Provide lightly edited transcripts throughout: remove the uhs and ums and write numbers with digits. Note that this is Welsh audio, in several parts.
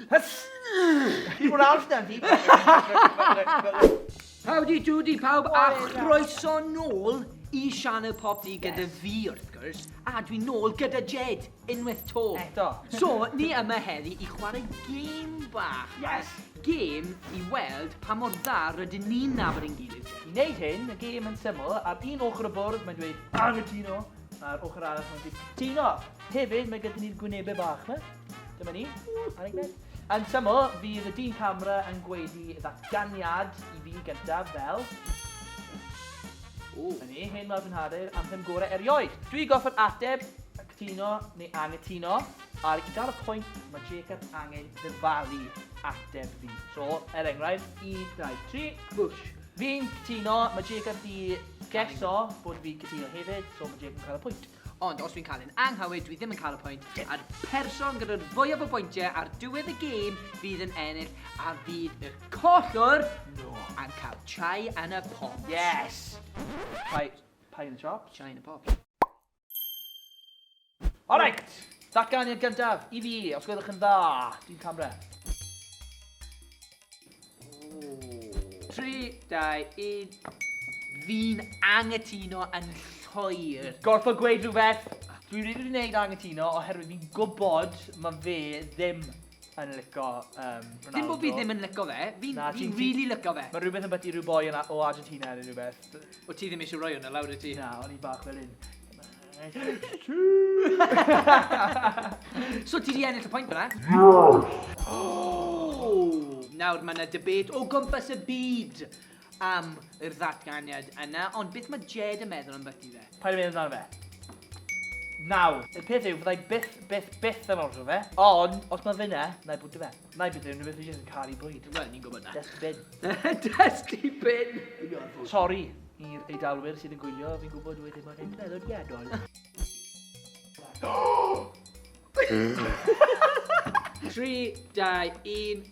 Hys! Ti'n bod arall na fi. Howdy doody pawb a chroeso nôl i Sianel Pop D gyda fi wrth gwrs a dwi nôl gyda Jed unwaith to. Eto. So, ni yma heddi i chwarae gêm bach. Yes! Gêm i weld pa mor dda rydyn ni'n nabod ein gilydd, Jed. I wneud hyn, y gêm yn syml, ar un ochr y bwrdd mae'n dweud anghytuno, a'r ochr arall mae'n dweud cytuno. Hefyd, mae gyda ni'r gwynebau bach 'ma. Dyma ni. Ar enghraifft. Yn syml, fydd y dyn camera yn gweiddi ddatganiad i fi gyntaf fel... O. Dyna ni, hen wlad fy nhadau, anthem gorau erioed. Dwi gorfod ateb, cytuno neu anghytuno, a i gael y pwynt, mae Jacob angen dyfalu ateb fi. So, er enghraifft, 1, 2, 3, Bush. Fi'n cytuno, mae Jacob di geso bod fi'n cytuno hefyd, so mae Jacob yn cael y pwynt. Ond os dwi'n cael un anghywir, dwi ddim yn cael y pwynt, a'r person gyda'r fwyaf o bwyntiau ar diwedd y gêm fydd yn ennill, a fydd y collwr no. yn cael chai and a pop. Yes! Pie, pie in the shop. Chai and a pop. Alright! Datganiad gyntaf i fi, os gwelwch yn dda, dyn camera. 3, 2, 1. Fi'n angytuno yn llwyr. Gorfod gweud rhywbeth. Dwi wedi gwneud angytuno oherwydd fi'n gwybod mae fe ddim yn lico Ronaldo. Dim bod fi ddim yn lico fe, fi'n fi really lico fe. Mae rhywbeth yn byti rhyw boi o Argentina neu rhywbeth. O ti ddim eisiau rhoi hwnna lawr i ti? Na, o'n i bach fel un. So ti di ennill y pwynt fyna? Yes! Oh! Nawr mae yna debate o gwmpas y byd am yr ddatganiad yna, ond beth mae Jed yn meddwl am byti fe? Paid â meddwl amdano fe. Nawr, y peth yw, fyddai byth, byth, byth yn ordro fe, ond os mae fe yna, na i bwyta fe. Na i bwyta unrhyw beth, fi jyst yn caru bwyd. Wel, ni'n gwybod na. Dust bin. Dusty bin! Sori i'r Eidalwyr sydd yn gwylio, fi'n gwybod dwi ddim yn traddodiadol. 3, 2, 1.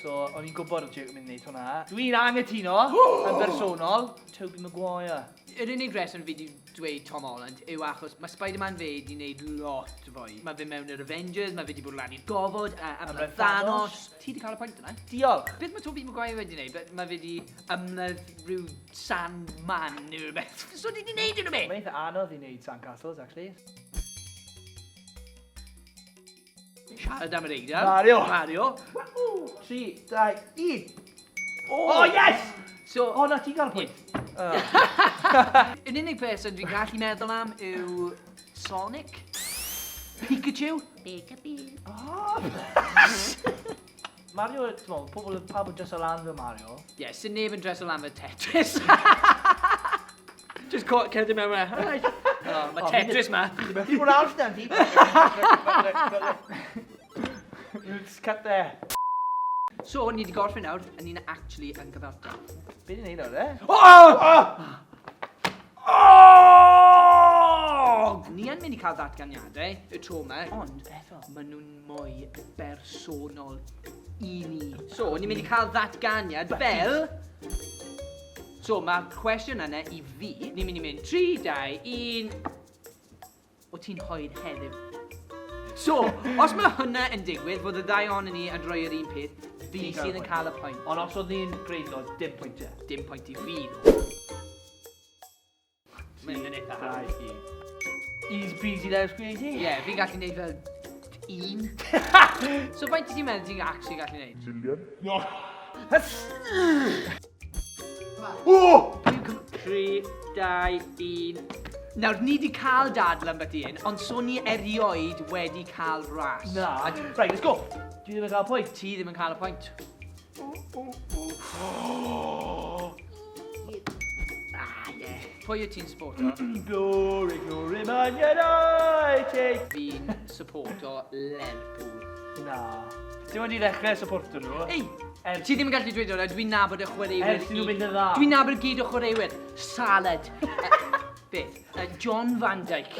So, o'n i'n gwybod oedd Jake yn mynd i wneud hwnna. Dwi'n angytuno, yn bersonol, Tobey Maguire. Yr unig reswm fi 'di dweud Tom Holland yw achos mae Spider-Man fe 'di wneud lot fwy. Mae fe mewn yr Avengers, mae fe 'di bod lan i'r gofod, a, a mae Thanos. Ti 'di cael y pwynt yna. Diolch. Beth mae Tobey Maguire wedi wneud? Mae fe 'di ymladd rhyw Sandman neu rhywbeth. So di 'di wneud unrhyw beth? Mae'n eitha anodd i wneud sandcastles, actually. Siarad am yr Eidal. Mario. Mario. 3, 2, 1. Oh, yes! So, oh, na, ti'n cael y pwynt. Yr unig person dwi'n gallu meddwl am yw Sonic. Pikachu. Pikachu. Oh. Mario, ti'n meddwl, pobl, pawb yn dreso lan fel Mario. Ie, yeah, sy'n neb yn dreso lan fel Tetris. Just caught cerdded mewn yna. Oh, mae Tetris ma. Ti'n bod arall na fi. Just cut there. So, ni wedi gorffen nawr, a ni'n actually yn gyfartal. Be ni'n neud nawr, e? Oh! Oh! Oh! Ni yn mynd i cael ddatganiadau y tro yma, ond eto, maen nhw'n mwy bersonol i ni. So, ni'n mynd i cael ddatganiad fel... So, mae'r cwestiwn yna i fi. Ni'n mynd i mynd 3, 2, 1... O ti'n hwyr heddiw. So, os mae hwnna yn digwydd, fod y ddau ohonyn ni yn rhoi yr un peth, fi sydd yn cael y pwynt. Ond os oedd ni'n greiddiol, dim pwyntiau. Dim pwynt i fi. Mae'n yn eitha hawdd. Easy peasy lemon squeezy. Ie, yeah, fi'n gallu neud fel un. So faint ti'n meddwl ti'n actually gallu neud? Zillion. No. O! 3, 2, 1. Nawr, ni di cael dadl am beth un, ond so ni erioed wedi cael ras. Na. Right, let's go. Dwi ddim yn cael pwynt. Ti ddim yn cael y pwynt. Ah, yeah. Pwy wyt ti'n supporto? Glory, glory, Man United! Fi'n supporto Lerpwl. Na. Dim ond i ddechrau supporto nhw. Ei! Ti ddim yn gallu dweud hwnna, dwi'n nabod y chwaraewyr. Ers i nhw mynd yn dda. Dwi'n nabod gyd o chwaraewyr. Salad. Beth? John Van Dijk.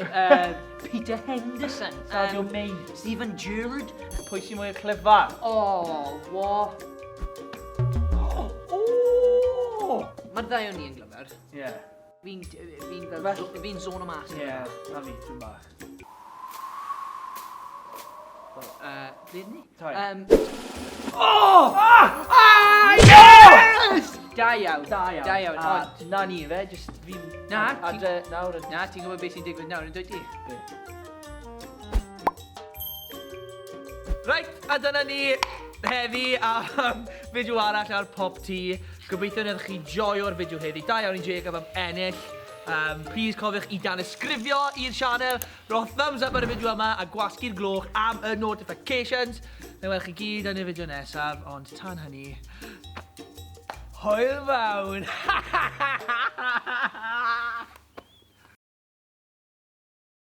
Peter Henderson. Sadio Mane. Steven Gerrard. Pwy sy'n mwy o clyfar? Oh, what? Oh! Mae'r ddau o'n ni yn glyfar. Ie. Yeah. Fi'n fi fel, fi'n zone o mas. Ie, yeah, na fi, dwi'n bach. Ble ni? Sorry. Oh! Ah! Ah! Yes! Da iawn. Da iawn. Da iawn. A Ond, na ni, fe, just fi'n... Na, Adre nawr yn... na, ti'n gwybod beth sy'n digwydd nawr, yn dwyt ti? Be? Reit, a dyna ni heddi am fideo arall ar Popty. Gobeithio wnaethoch chi joio'r fideo heddi. Da iawn i Jacob am ennill. Please cofiwch i danysgrifio i'r sianel, rho thumbs up ar y fideo yma a gwasgu'r gloch am y notifications. Na weld chi gyd yn y fideo nesaf, ond tan hynny, hwyl fawr!